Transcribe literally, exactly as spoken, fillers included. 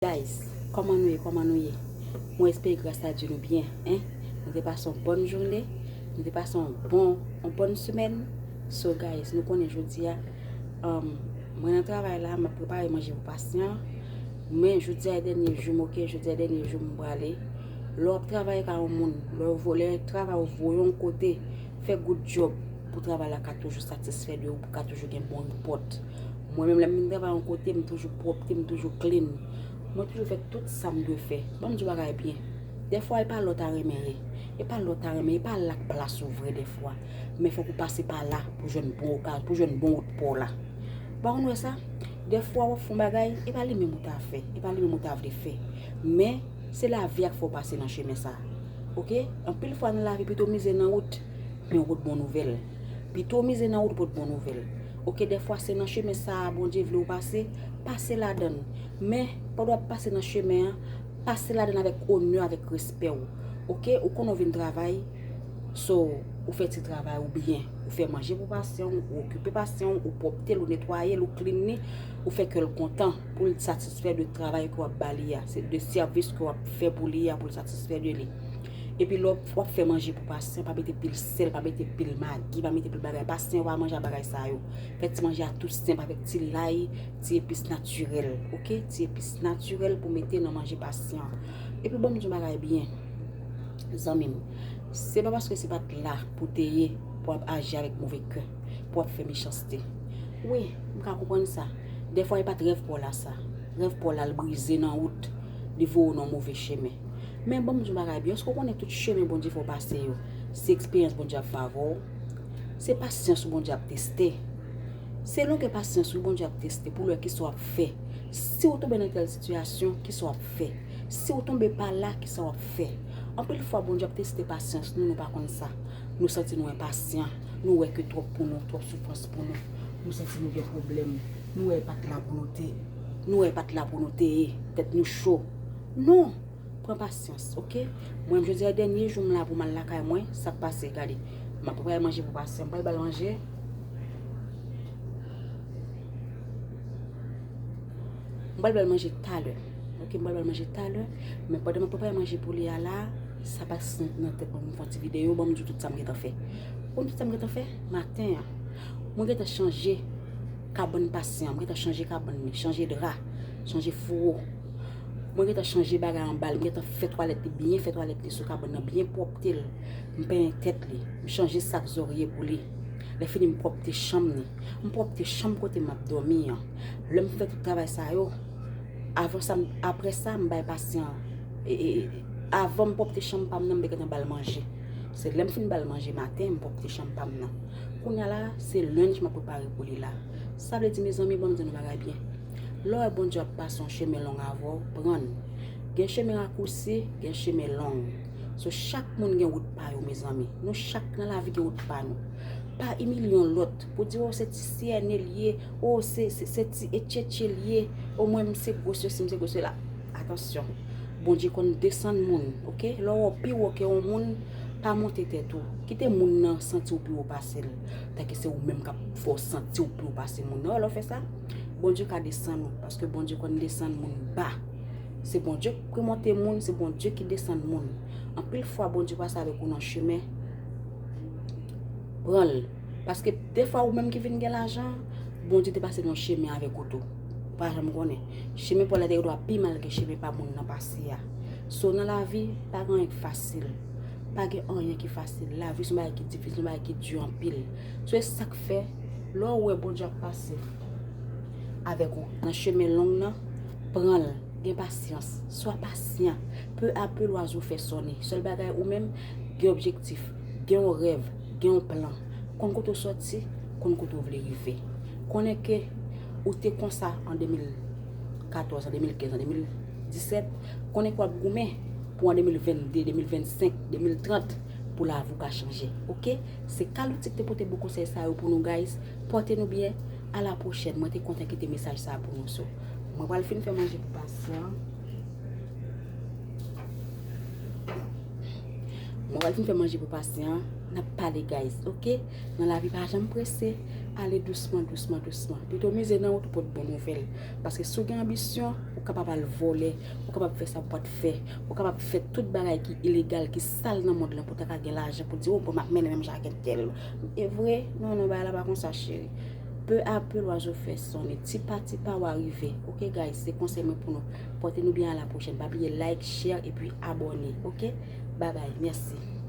Guys, kòman nou ye? Kòman nou ye? Mwen espere gras a Dye nou byen, en? Nou te pase yon bòn jounen, nou te pase yon bon, yon bòn semèn. So, guys, nou konnen jodi a, um, mwen nan travay la, m ap prepare manje pou pasyan. Men jodi a e dènye jou m, oke, jodi a e dènye jou m prale. Lè w ap travay ka yon moun, lè w vo-, lè travay ou voye yon kote, fè good job pou travay la ka toujou satisfè de ou, pou ka toujou gen bon repòt. Mwen menm, lè m vin travay yon kote, m toujou pwòpte, m toujou clean. Mwen toujou fè tout sa m dwe fè. Ban m di w bagay byen. Dèfwa, e pa la w ta renmen ye. E pa la w ta renmen, e pa la k plas ou vre dèfwa. Men fòk ou pase pa la pou jwenn bon okaz, pou jwenn bon wout pa w la. Ou pa konn wè sa? Dèfwa, w ap fè yon bagay, e pa li menm ou ta fè, e pa li menm ou ta vle fè. Men, se lavi a k fè w pase nan chemen sa. Oke? Anpil fwa nan lavi, pito mize nan wout, men ou pot bon nouvèl. Pito mize nan wout, ou pot bon nouvèl. Oke, dèfwa se nan chemen sa a Bondye vle w pase, pase ladan l. Men, pandan w ap pase nan chemen an, pase ladan l avèk onè, avèk respè w. Oke, ou konnen w vin travay, so, ou fè ti travay ou byen. Ou fè manje pou pasyan w, ou okipe pasyan w, ou pwòpte l, ou netwaye l, ou clean li, ou fè kè l kontan pou l satisfè de travay ke w ap ba li a, se de sèvis ke w ap fè pou li a, pou l satisfè de li. Epi lè w ap fè manje pou pasyan, pa mete pil sèl, pa mete pil magi, pa mete pil bagay. Pasyan yo pa manje ak bagay sa yo. Fè ti manje a tou senp avèk ti lay, ti epis natirèl, oke? Ti epis natirèl pou mete nan manje pasyan. Epi ban m di yon bagay byen, zanmi m. Se pa paske se pa t la pou te ye pou w ap aji avèk move kè, pou w ap fè mechanste. Wi, m ka konprann sa. Dèfwa, e pa t rèv pa w la sa. Rèv pa w la, l brize nan wout, li voye w nan yon move chemen. Men ban m di w bagay byen, èske w konnen tout chemen Bondye fè w pase yo, se eksperyans Bondye ap fè avè w? Se pasyans ou Bondye ap teste. Se longè pasyans ou Bondye ap teste pou l wè kisa w ap fè. Si w tonbe nan tèl sitiyasyon, kisa w ap fè? Si w tonbe pa la, kisa w ap fè? Anpil fwa, Bondye ap teste pasyans nou, nou pa konn sa. Nou santi nou enpasyan, nou wè ke twòp pou nou, twòp soufrans pou nou. Nou santi nou gen pwoblèm, nou wè e pa t la pou nou te, nou wè e pa t la pou nou te ye, tèt nou cho. Non! Pran pasyans, oke? Mwen, jodi a dènye jou m la pou m al lakay mwen, sa k pase, gade. M ap prepare manje pou pasyan, m pral ba l manje. M pral ba l manje talè. Oke, m pral ba l manje talè. Men pandan m ap prepare manje pou li a la, sa pase nan tèt mwen pou m fè yon ti videyo, ban m di w tout sa m gentan fè. Ou konn tout sa m gentan fè? Maten an, mwen gentan chanje kabann pasyan, mwen gentan chanje kabann li, chanje dra, chanje fouwo. Mwen gentan chanje bagay anba l, mwen gentan fè twalèt li byen, fè twalèt li sou kabann nan, byen pwòpte l. M penyen tèt li, m chanje sak zòrye pou li. Lè fini, m pwòpte chanm li. M pwòpte chanm kote m ap dòmi an. Lè m fè tout travay sa yo, avan sa, m, apre sa, m bay pasyan, e, e, e, avan m pwòpte chanm pa m nan, m te gentan ba l manje. Se lè m fin ba l manje maten, m pwòpte chanm pa m nan. Kounye a la, se lenj m ap prepare pou li la. Sa vle di, mezanmi, ban m di nou bagay byen. Lè w wè Bondye ap pase yon chemen long avè w, pran l. Gen chemen rakousi, gen chemen long. So, chak moun gen wout pa yo, mezanmi. Nou chak nan lavi gen wout pa nou. Pa imilye yon lòt pou di, o, se ti syène l ye, o, se, se, se ti etchetche l ye, o, mwen, m se gwo sesi, m se gwo sela. Atansyon. Bondye konn desann moun, oke? Lè w wè w pi wo ke yon moun, pa monte tèt ou. Kite moun nan santi w pi wo pase l. Tanke se ou menm k ap fè w santi w pi wo pase moun nan. Wè lè w fè sa, Bondye ka desann ou, paske Bondye konn desann moun ba. Se Bondye ki monte moun, se Bondye ki desann moun. Anpil fwa, Bondye pase avèk ou nan chemen, pran l. Paske defwa ou menm ki vin gen lajan, Bondye te pase nan yon chemen avèk ou tou. Ou pa janm konnen. Chemen pa w la te gen dwa pi mal ke chemen pa moun nan pase a. So, nan lavi, pa gen anyen ki fasil. Pa gen anyen ki fasil. Lavi se yon bagay ki difisil, se yon bagay ki di anpil. So, e sa k fè, lè w wè Bondye ap pase avèk ou nan chemen long nan, pran l. Gen pasyans. Swa pasyan. Peu à peu, lwazo fè sonnen. Sèl bagay ou menm, gen objektif, gen yon rèv, gen yon plan. Konn kote w sòti, konn kote w vle rive. Konnen ke ou te konsa an de mil katòz, an de mil kenz, an de mil disèt. Konnen ke w ap goumen pou an de mil vennde, de mil vennsenk, de mil trant, pou lavi w ka chanje. Oke? Se Carloutique te pote bon konsèy sa yo pou nou, guys. Pòte nou byen. A la pwochèn. Mwen te kontan kite mesaj sa pou nou. So, mwen pral fin fè manje pou pasyan. Mwen pral fin fè manje pou pasyan an, n ap pale, guys, ok? Nan lavi, pa janm prese, ale dousman, dousman, dousman. Pito mize nan wout ou pot bon nouvèl. Paske si w gen anbisyon, ou kapab al vòlè, ou kapab fè sa w pa t fè, ou kapab fè tout bagay ki ilegal, ki sal nan mond lan pou w ta ka gen lajan, pou w di, o, bon, m ap mennen menm jan ak entèl. E vre? Non, non, bagay la pa konsa, cheri. Peu à peu, lwazo fè sonnen. Ti pa ti pa, w a rive. Ok, guys, se konsèy mwen pou nou. Pòte nou byen, a la pwochèn. Pa bliye like, share, epi abòne. Ok? Bye bye. Mèsi.